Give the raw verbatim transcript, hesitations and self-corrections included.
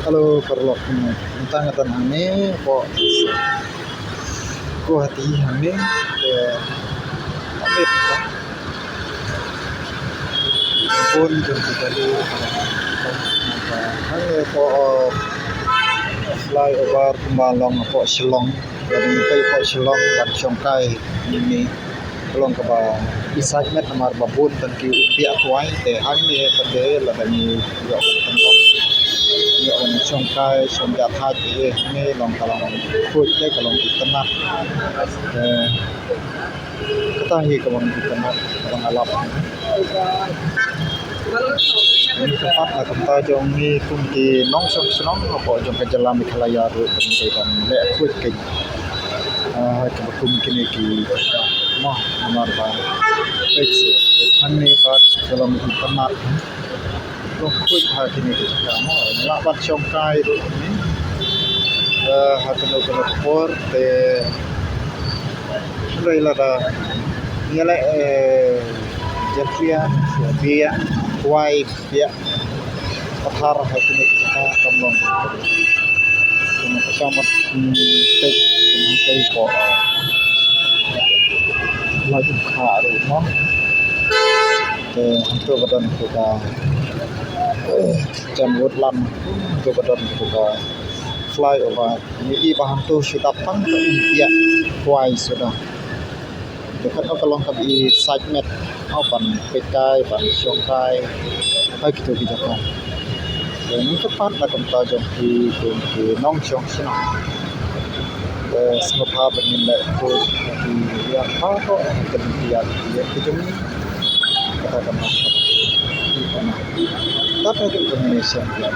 Hello paralok, mynta nga don hangne hapoh Guwahati hangne, te amit mynta bun jong ki kali hangne hapoh flyover kumba long hapoh Shillong. Lada ngi peit hapoh Shillong ban shongkai hangne, ka long kaba i sait met namar ba bun tang ki umpiah kwai, te hangne pat de lada ngi ïoh ban pynlong, ïoh ban shongkai shong jahthait te hangne long ka long khuid te ka long itynnad. Te kata hi ka long itynnad, ka long alap. Ngi kyrpad na ka bynta jong ngi kum ki nongshong shnong hapoh jong ka jylla Meghalaya ruh ban dei ban leh khuid keiñ ha kaba kum kine ki jaka mo, namar ba peit seh, peit hangne pat ka long itynnad. Long khuid ha kine ki jaka mo, lah ban shongkai ruh hangne ha kano kano ka por te. Hynrei lada ngi leh jakhlia, biang kwai, biang pathar ha kine ki jaka kam long. Kane ka shong mat, hmm, peit, hmm, peit ko, ah, la jong kha ruh mo. Te hangto ba don ko ka, eh, jan wut lam, hangto ba don ko ka flyover. Ngi i ba hangto shu dap tang ka umpiah kwai suda. Te katno ka long kaba i sait met, oh, ban peit kai, ban shongkai ha kito ki jaka. Te ngi kyrpad na ka bynta jong ki, ki, ki nongshong shnong. Te sngewbha ban ngin leh khuid ha ki ïa baroh ki ïa ki jong ngi. Kata ka long kaba i kana. Kata ka long kaba ngi sngewbha.